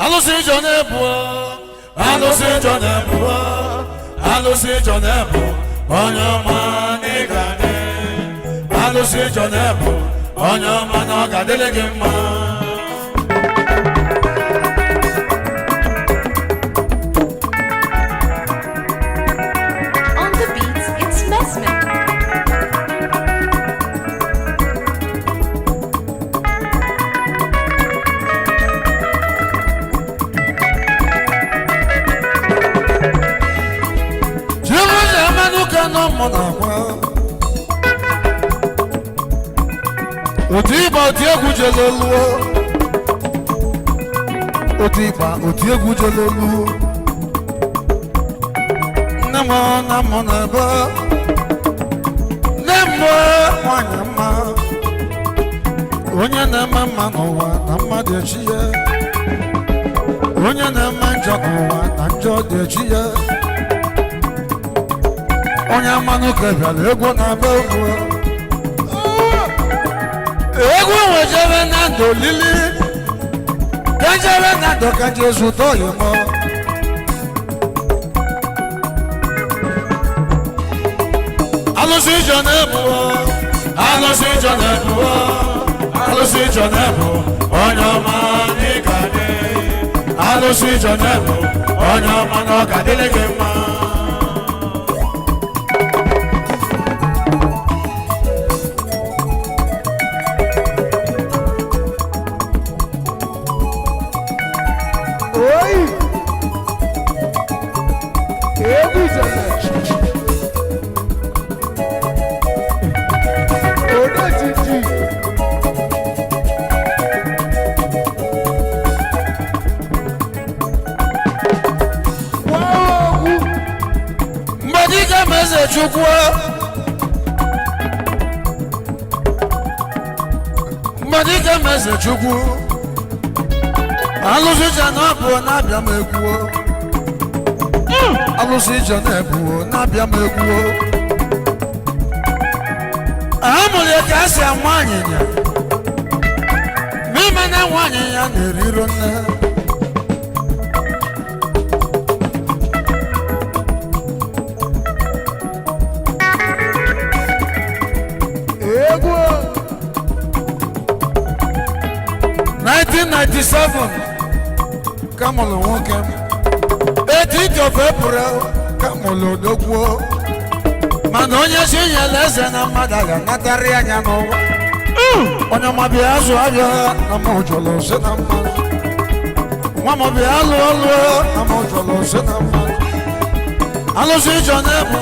Alụsị ịjọ na-ebu, alụsị ịjọ na-ebu, alụsị ịjọ na-ebu, onye ọma n'ịga dị. Alụsị ịjọ na-ebu, onye ọma na ọ ga-adịrị gị mma. On the beats, it's Mesmer. Chibueze Amanuka nọ mụ na-agwa. Otu ịgba otu egwu jele luo. Otu ịgba otu egwu jele luo. Nne m na mụ na-ebe. Nne m nwanyị mma. Onye na-eme mma n'ụwa na mmadụ echi ya. Onye na-eme njọ n'ụwa na njọ dị echi ya. Onye mmanụ ka bịara egwu na-abịa egwu. Egwu nwejere na ndụ lili ka njere na ndụ ka nje zụta oyimo. Alụsị ijọ na-ebu, alụsị ijọ na-ebu, alụsị ijọ na-ebu, onye ọma n'ịga dị. Alụsị ijọ na-ebu, onye ọma na ọ ga-adịrị gị mma. Oyi! Egwu Ijele! Odejiji! Kwa ogwu! Mgbadike ma eze chukwu, mgbadike ma eze chukwu, alụsị ije na-abụ na-abịa m egwuo. Alụsị ije na-ebuo na-abịa m egwuo. Amụrụ ya ka a si ama anyịnya, ma ime na nwa anyịnya na-eriro nne. Egwu! 1997 ka mụrụ nwoke m. 18th of April ka mụrụ odogwu. Mana onye si nyere eze na mmadụ ga-anatarị anya n'ụwa. Onye ọma bịa azụ abịa na m jụrụ sị na mmadụ. Nwa m bịa lụọ lụọ na m jụrụ sị na mmadụ. Alụsị ịjọ na-ebu,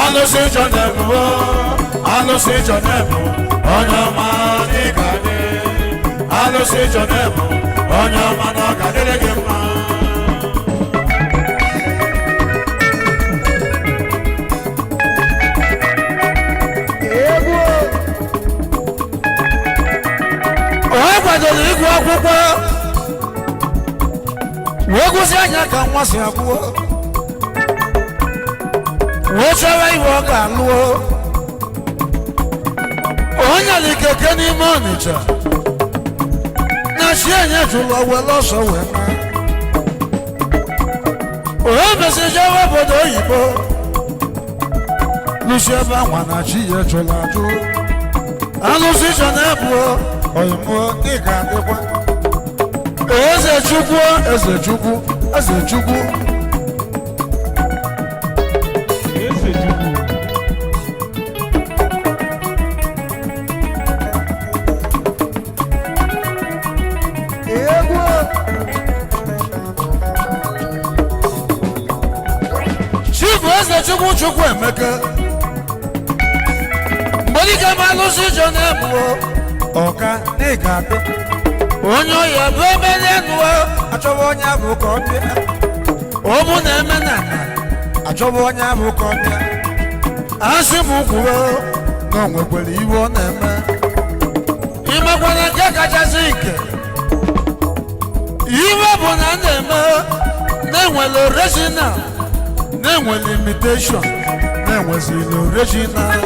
alụsị ịjọ na-ebu, alụsị ịjọ na-ebu, onye ọma n'ịga dị. Alụsị ịjọ na-ebu, onye ọma na ọ ga-adịrị gị mma. Egwu! O kwadoro ịgụ akwụkwọ wee gụsị anya ka nwa si agwụọ, wee chọrọ ihe ọ ga-alụọ. Onye nyere keke n'ime Ọnịcha na chi enye jụrụ were ọsọ wee na o mesịrị jewe obodo oyibo, lụsi ebe anwa na chi ya jụrụ ajụ. Alụsị chọ na-ebu oyimbo ị ga-adịkwa. Eze chukwu, eze chukwu, eze chukwu. Eze Chukwu. Egwu! Chifu eze chukwu, chukwu emeka. Mgbe dike m alụsị chọ na-ebu ọka na ị ga-adị. Onye ọya bụ ebe n'enuo achọwa onye abụ ka ọ bịa. Ọmụ na-eme na na achọwa onye abụ ka ọ bịa. Asị m kwuo na o nwekwara iwe ọ na-eme. Imekwana nke kachasị nke iwe bụ na na-eme na-enwere original, na-enwere imitation, na-enwezili original.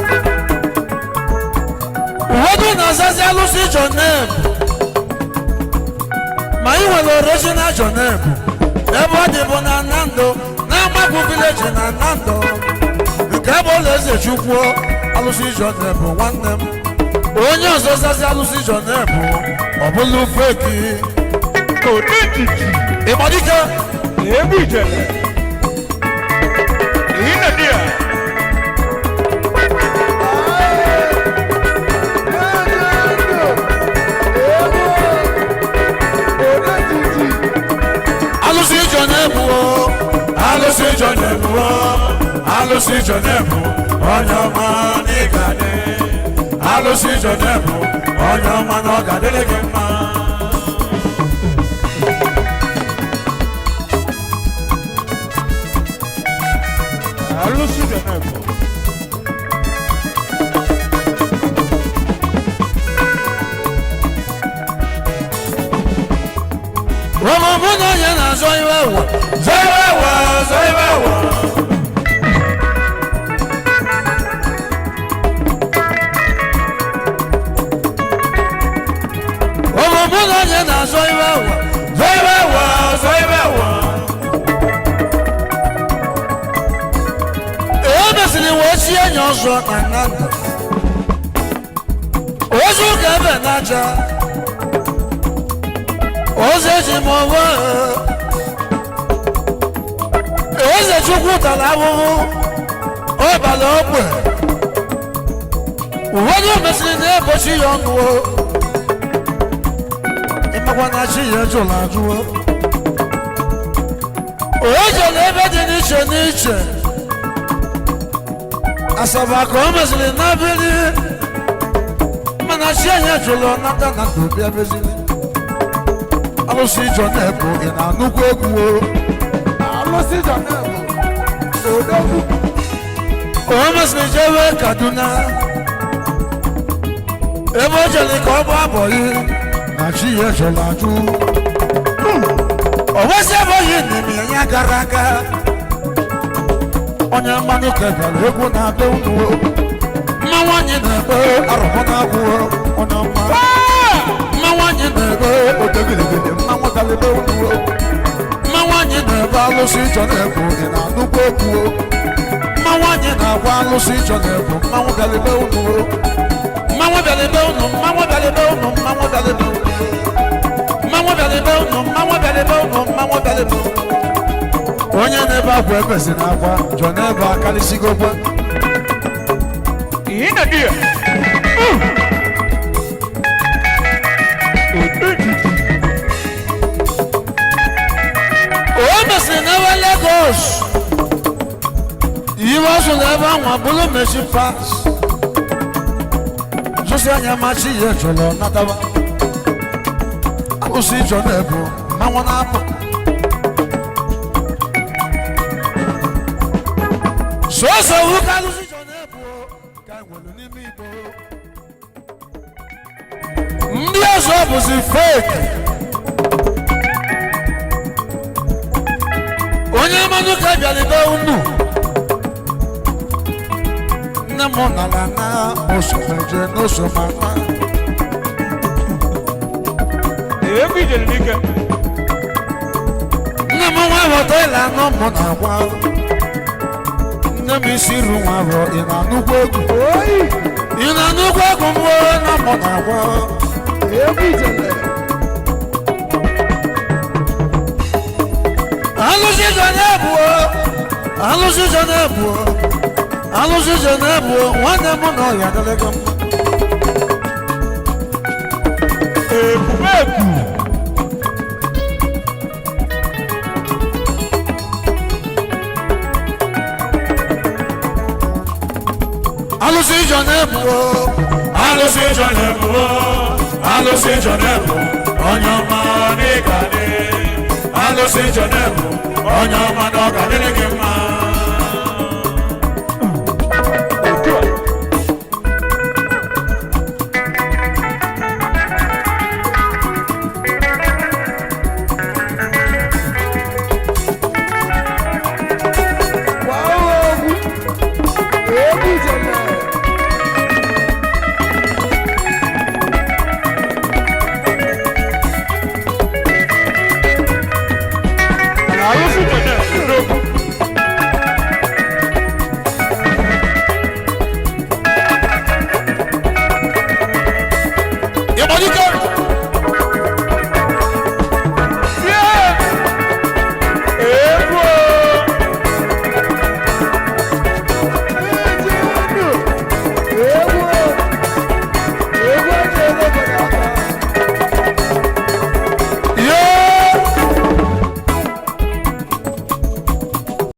Ụfọdụ na-azazi alụsị John Neb. Ma ị nwere original Jonebu ebe ọ dị bụ na Nando na Amagwu village na Nando nke bụ ụlọ eze Chukwu. Alụsị Jonebu nwanne m, onye ọzọ zazi alụsị Jonebu, ọ bụlụ fake. Odejiji. Ịgbadike. Egwu ijele. Ịnadịa. Alụsị Jonebu o, alụsị Jonebu o, alụsị Jonebu, onye ọma n'ịga dị. Alụsị Jonebu, onye ọma na ọ ga-adịrị gị mma. Alụsị Jonebu. Ọmụmụ na onye na-azọ iwe ụwa, zọ iwe ụwa, zọ iwe ụwa. Ọmụmụ na onye na-azọ iwe ụwa, zọ iwe ụwa, zọ iwe ụwa. E mesịrị wee chie enyi ọzọ na Nnamdi. Ozu ka ebe n'aja. Ozi eji m onwe eze Chukwu tara ahụhụ ọbara ogbe. Ụfọdụ mesịrị na-ebochi ya ọnụ o. Ịmakwa na chi ya jụrụ ajụo. O jere ebe dị n'iche n'iche, Asaba ka o mesịrị na biri, mana chi ya jụrụ nata na ndụ bịa beziri. Alụsị Jonebu, ị na-anụkwu egwu o? Alụsị Jonebu, odogwu. O mesịrị jewe Kaduna ebe o jere ka ọ gbaa bọyị na chi ya jụrụ ajụ. O nwesị abụghị n'ime ya gara aga. Onye mmanụ kebara egwu na-abịa unu o. Mmanwụ anyị na-ekpe arụmụ na-agwụ onye ọma. Mmanwụ anyị na-ebe odegiligili, mmanwụ dalebe unu o. Mmanwụ anyị na-ebe alụsị Jonebu, ị na-anụkwu egwu o? Mmanwụ anyị na-agwa alụsị Jonebu, mmanwụ bịalebe unu o. Mmanwụ bịalebe unu, mmanwụ bịalebe unu, mmanwụ bịalebe unu, mmanwụ bịalebe unu, mmanwụ bịalebe unu, mmanwụ bịalebe unu. Onye na-ebe akwa ebezi na akwa Jonebu akarịsịgokwe. Ịnadịa. Odejiji. O mesịrị n'ebe Lagos iwe ọsụ n'ebe anwa bụrụ machine parts jụsị anya machi ya jụrụ nataba. Alụsị Jonebu, mmanwụ na-apụ sọsọ nwoke. Alụsị Jonebu ka nwere n'ime Igbo, ndị ọzọ bụzi fake. Onye mmanụ ka bịara be unu, nne m nara na osomeje n'osomana. Egwu ijele n'ike. Nne m nwa ghọta ịla anụ m na-agwa nne m isi ru nwa rọ. Ị na-anụkwu egwu? Oyi. Ị na-anụkwu egwu m wee na mụ na-agwa? Egwu ijele. Alụsị Jonebu, alụsị Jonebu, alụsị Jonebu, nwanne m na ọya dịrị gị mma. Ebube. Alụsị Jonebu, alụsị Jonebu, alụsị Jonebu, onye ọma n'ịga dị. Alụsị Jonebu, onye ọma na ọ ga-adịrị gị mma.